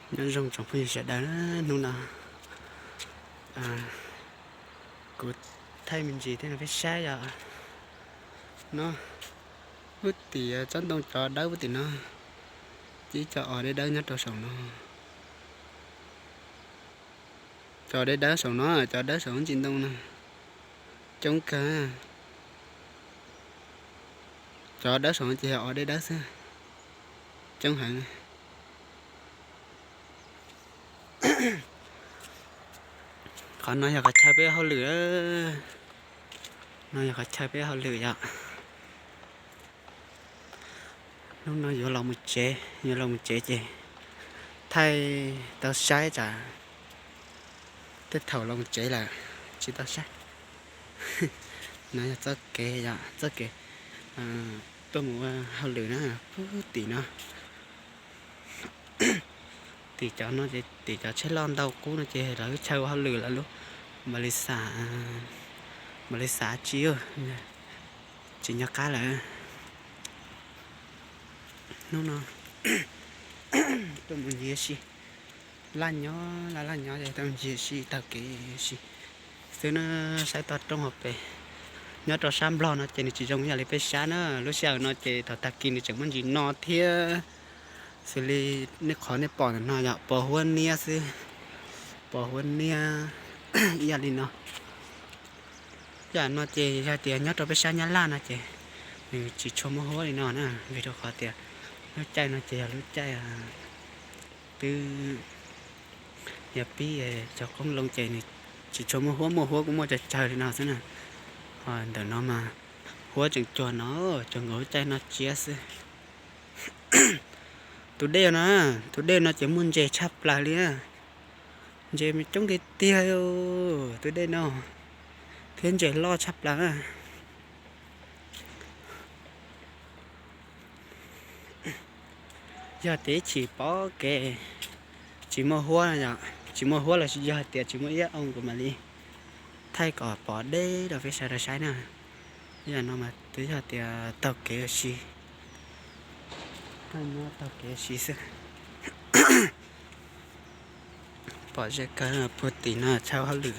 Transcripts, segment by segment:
Nyob zoo tsoom phooj ywg sawv daws, hnub no kuv thaij me ntsis thiab no peb saib yom. No, pub tim tsob ntoo cov dawb pub tim no, ib co os dawb dawb nyob rau saum no. Cov dawb dawb saum no, cov dawb saum ntsis ntoo no coob kawg. Cov dawb saum no ces yog os dawb dawb xwb, coob heev. Qhov no yog qhov chaw peb hauj lwm, no yog qhov chaw peb hauj lwm yom. Hnub no yuav los mus tsev, yuav los mus tsev ces thaij tau saib tsam tej thaum los mus tsev lawm tsis tau saib. No yog txoj kev, yog txoj kev tuaj mus ua hauj lwm na, pub tim no. Tim cov no ces tim cov tsheb loj ntau qub no ces lawv chaw ua hauj lwm lawv lub npaum li xav, npaum li xav tsis, tsis nco qab lawm. Hnub no tuaj mus ncig si, laj nyob laj laj nyob ces tuaj mus ncig si taug kev si xwb na, saib toj roob hauv pes. Nyob rau sab Nplog no ces nws tsis zoo ib yam li peb sab na, lub sij hawm no ces thaum tag kis nws tseem muaj ntsis no thiab. Xws li nej qhov nej pom ntawm no yog pos huab niab xwb, pos huab niab ib yam li no. Ib yam no ces yog tias nyob rau peb sab Nyab Laj no ces nws tsis tshua muaj huab li no na, vim rau qhov tias lub caij no ces yog lub caij twb yog pib cov qoob loo ces nws tsis tshua muaj huab, muaj huab kuj muaj tsawg tsawg li no xwb na. Ho ntawm no mas huab tseem cuag no, cuag nkaus lub caij no tsiab xwb. Tus dej no, tus dej no ces muaj ntses tshaj plaws li na. Ntses mas coob tiag tiag tus dej no, thiab ntses loj tshaj plaws. Yog tias ib chim pom kev tsis muaj huab, tsis muaj huab los sis yog hais tias tsis muaj iab oo kuv mam li thaij kom pom deb rau peb sawv daws saib na. Ib yam no mas twb yog tias taug kev ua si, taug kev ua si xwb. Pom ze kawg puag tim no chaw hauj lwm.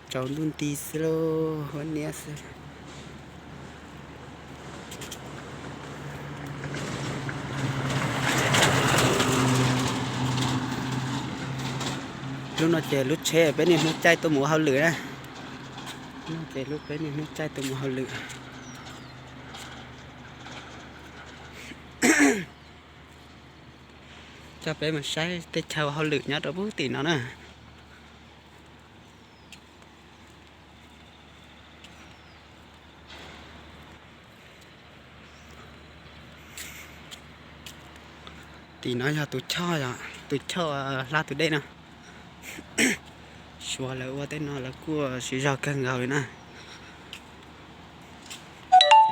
Tsaus ntuj nti xwb lauj, huab niab xwb. Lub no ces lub tsheb peb niaj hnub caij tuaj mus ua hauj lwm na. Lub no ces lub peb niaj hnub caij tuaj mus hauj lwm. Coj peb mus saib tej chaw hauj lwm nyob rau puag tim no na. Tim no yog tus choj, yog tus choj hla tus dej no. Suav lawv ua tej no lawv kuj siv zog kawg nkaus li na.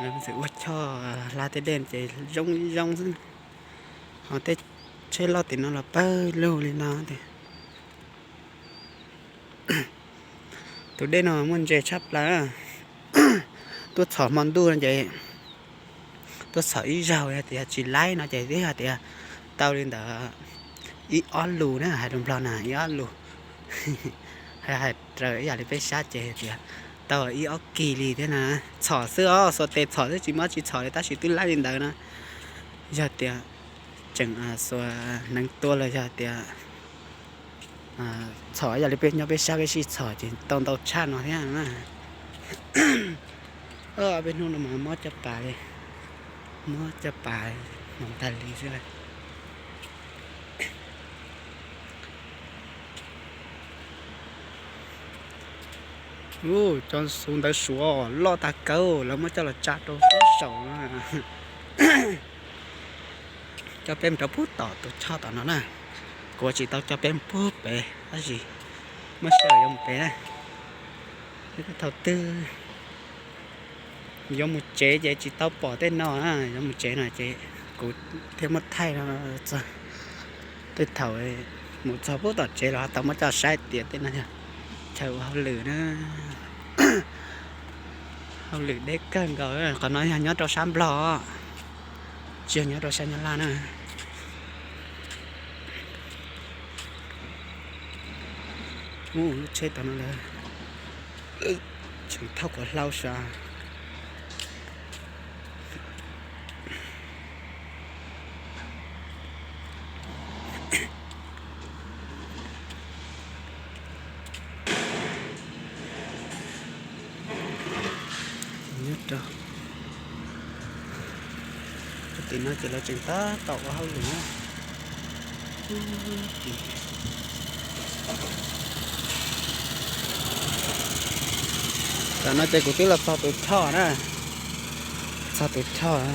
Lawv ua choj hla tej dej ces zoo zoo xwb. Ho tej tsheb loj tim no los pawg lug li no tiag. Tus dej no muaj ntses tshaj plaws. Tuaj txhom hmo ntuj no ces tuaj txhom ib zaug, yog tias tsis laib no ces twb yog tias tau li ntawd ib ob lus na, hais lus Nplog na ib ob lus. Hais raws ib yam li peb sab ces tias tau ib ob kis li thiab na. Txhom xwb os, xuas tes txhom xwb tsis muaj tsis txhom li tab sis twb laib li ntawd na. Yog tias tseem xuas hneev tua los yog tias txhom ib yam li peb nyob peb sab peb sib txhom ces tau ntau tshaj no thiab na. Peb hnub no mas mob caj pas li, mob caj pas mus tag li xwb. Cov xu ntawv Suav loj tas kawg, lawv muab coj los tsa rau saum no. Coj peb mus rau puag tom tus choj tom no na. Kuv tsis tau coj peb mus puag pem tab sis muaj sij hawm yuav mus pem na. Thaum twg yuav mus tsev ces tsis tau pom tej no na, yuav mus tsev no ces kuv thiaj muab thaij no txog tej thaum mus txog puag tom tsev los tau muab coj saib tias tej no yog chaw ua hauj lwm na. Hauj lwm deb kawg nkaus, qhov no yog nyob rau sab Nplog. Tsis yog nyob rau sab Nyab Laj na. Ub, lub tsheb tau no lawm, tseem thauj kom hlau sav. Nyob rau tim no ces lawv tseem tab tom ua hauj lwm na. Tam no ces kuv twb los txog tus choj na, txog tus choj.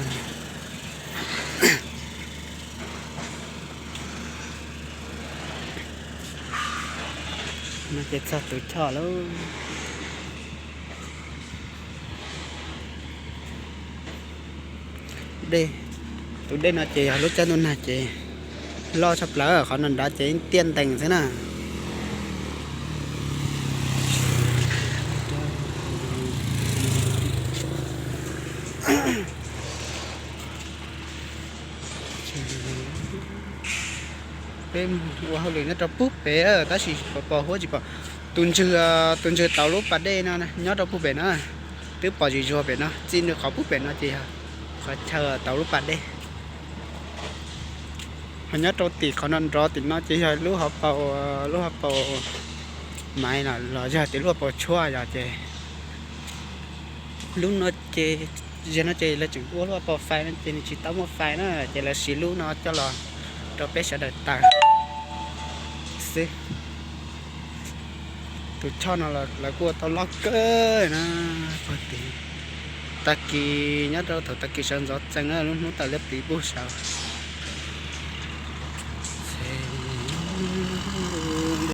No ces txog tus choj lawm. Dej, tus dej no ces yog lub caij ntuj nag ces loj tshaj plaws, qhov no nrad ces tiaj ntees xwb na. Peb ua hauj lwm nyob rau pug pem, tab sis pos huab tsis pom. Tus ntswg, tus ntswg tauv lub pas dej no nyob rau pug pem na, twb pom zim zuag pem no, txij nws qhov pug pem no ces yog qhov chaw tauv lub pas dej. Ho nyob rau tim qhov no nrov tim no ces yog lub hauv paus, lub hauv paus maiv los yog tias lub hauv paus tshuaj yog ces lub no ces, zaum no ces lawv tseem ua lub hauv paus fais no ces nws tsis tau muaj fais na, ces lawv siv lub no coj los rau peb sawv daws taws xwb. Tus choj no lawv kuj ua tau loj kawg na. Tag kis nyob rau thaum tag kis sawv ntxov txees na, lub hnub tawm liab pliv pug saud.